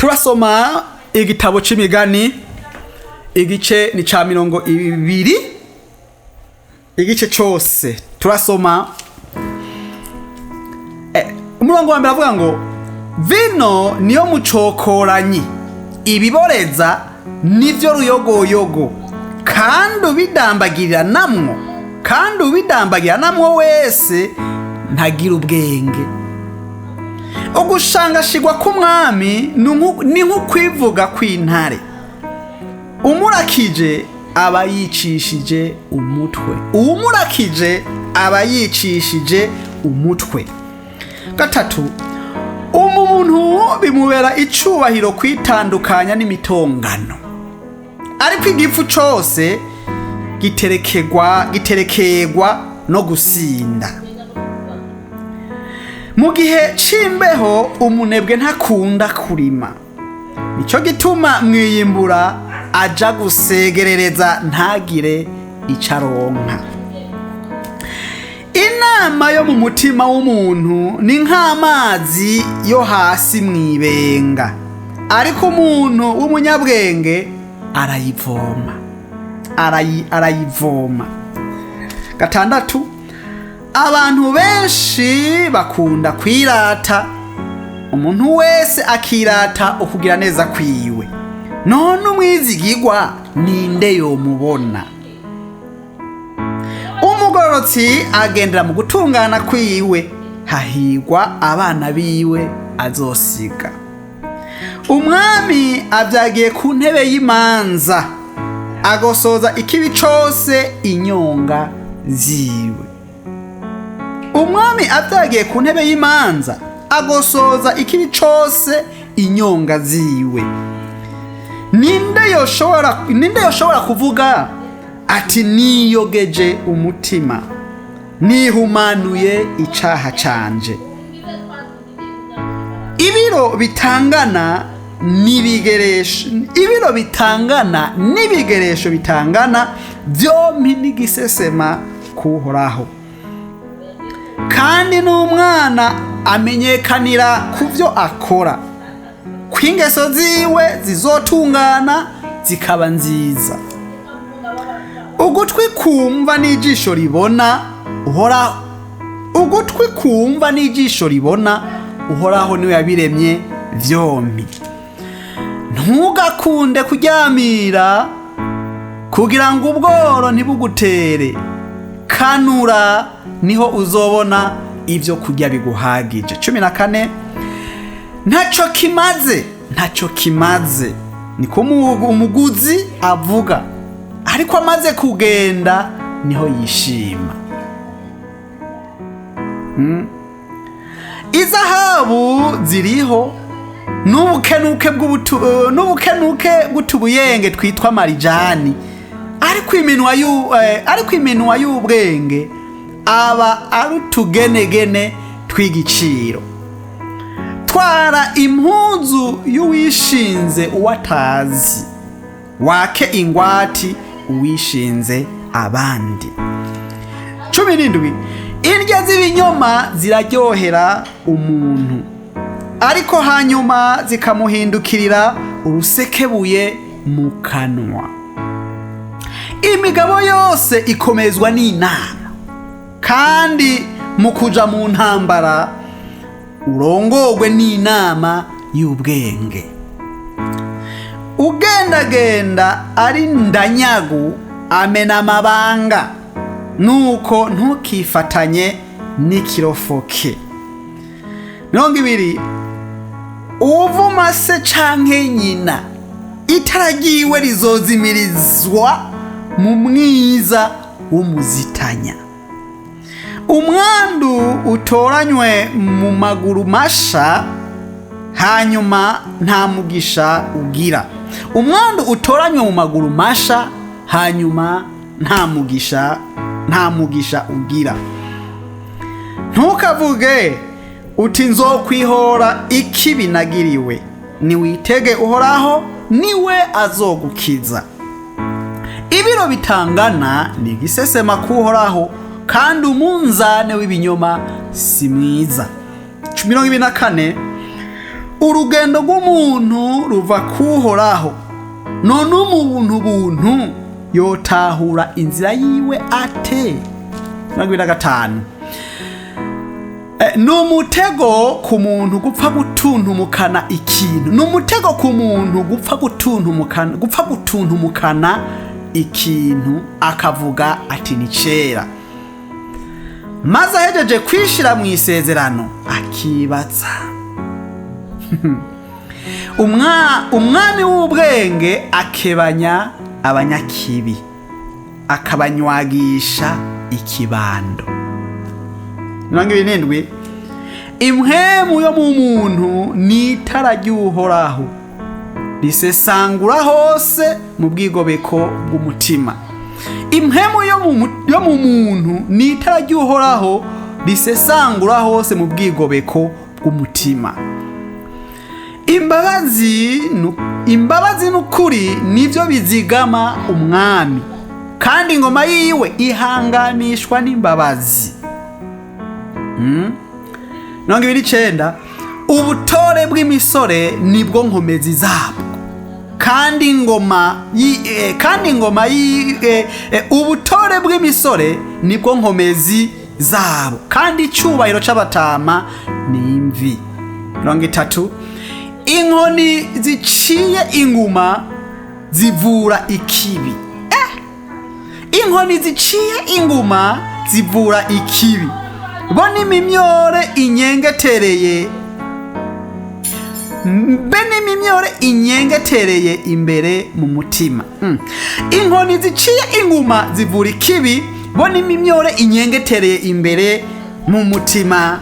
Turasoma igitabo c'Imigani, igice ni ca 20, igice cose turasoma. Umurongo wa mbere avuga ngo: "Vino niyo mucokoranyi, ibiboreza nivyo ruyogoyogo, kandi ubidambagirira namwo, kandi ubidambagira namwo wese ntagira ubwenge." Ugushangashirwa k'umwami ni nk'ukwivuga kw'intare. Umurakije aba yicishije umutwe, uwumurakije aba yicishije umutwe. Gatatu, umuntu bimubera icubahiro kwitandukanya n'imitongano, ariko igifu cose giterekerwa no gusinda. Mu gihe c'imbeho umunebwe ntakunda kurima, nico gituma mwiyimbura aja gusegerereza ntagire ico aronka. Inama yo mu mutima w'umuntu ni nk'amazi yo hasi mw'ibenga, ariko umuntu w'umunyabwenge arayivoma, arayivoma. Gatandatu, abantu benshi bakunda kwirata, umuntu wese akirata ukugira neza kwiwe. None umwizigirwa ninde yomubona? Umugororotsi agendera mu gutungana kwiwe, hahigwa abana biwe azosiga. Umwami avyagiye ku ntebe y'imanza, agosoza ikibi cose inyonga ziwe. Umwami avyagiye ku ntebe y'imanza, agosoza ikibi cose inyonga ziwe. Ninde yoshobora kuvuga ati: "Niyogeje umutima, nihumanuye icaha canje"? Ibiro bitangana n'ibigeresho bitangana vyompi n'igisesema kuhoraho. Kandi n'umwana amenyekanira ku vyo akora, kw'ingeso ziwe zizotungana zikaba nziza. Ugutwi kumva n'ijisho ribona Uhoraho, ugutwi kumva n'ijisho ribona, Uhoraho niwe yabiremye vyompi. Ntugakunde kuryamira kugira ngo ubworo ntibugutere. Kanura, niho uzobona ibyo kurya biguhagije. 14, "Ntaco kimaze, ntaco kimaze," niko umuguzi avuga, ariko amaze kugenda niho yishima. Izahabu ziriho n'ubukenuke bw'utubuyenge twitwa marijani, ariko iminwa y'ubwenge aba ari utugenegene tw'igiciro. Twara impuzu y'uwishinze uwatazi, wake ingwati uwishinze abandi. 17, indya z'ibinyoma ziraryohera umuntu, ariko hanyuma zikamuhindukirira urusekebuye mu kanwa. Imigabo yose ikomezwa n'inama, kandi mu kuja mu ntambara urongogwe n'inama y'ubwenge. Ugendagenda ari ndanyagu amena amabanga, nuko ntukifatanye n'ikirofoke. 20, uwuvuma se canke nyina, itara ryiwe rizozimirizwa mu mwiza w'umuzitanya. Umwandu utoranywe mu maguru masha hanyuma nta mugisha ugira. Umwandu utoranywe mu maguru masha hanyuma nta mugisha ugira. Ntukavuge uti: "Nzokwihora ikibi nagiriwe." Niwitege Uhoraho, niwe azogukiza. Ibiro bitangana ni igisesema kuhoraho, kandi umunzane w'ibinyoma si mwiza. 24. Urugendo rw'umuntu ruva kuhoraho, none umuntu buntu yotahura inzira yiwe ate? 25. Ni umutego ku muntu gupfa gutuntumukana ikintu, ni umutego ku muntu gupfa gutuntumukana ikintu akavuga ati: "Ni cera", maze ahejeje kwishira mu isezerano akibatsa. Umwami w'ubwenge akebanya abanyakibi, akabanywagisha ikibando. 27. Impwemu yo mu muntu ni itara ry'Uhoraho, risesangura hose mu bwigobeko bw'umutima. Impwemu yo mu muntu ni itara ry'Uhoraho, risesangura hose mu bwigobeko bw'umutima. Imbabazi n'ukuri nibyo bizigama umwami, kandi ingoma yiwe ihanganishwa n'imbabazi. 29. Ubutore bw'imisore nibwo nkomezi zabwo, kandi ingoma ubutore bw'imisore nibwo nkomezi zabo, kandi icyubahiro c'abatama ni imvi. 30. Inkoni ziciye inguma zivura ikibi. Inkoni ziciye inguma zivura ikibi, bo n'imimyore inyengetereye, mbe n'imimyore inyengetereye imbere mu mutima. Inkoni ziciye inguma zivura ikibi, bo n'imimyore inyengetereye imbere mu mutima.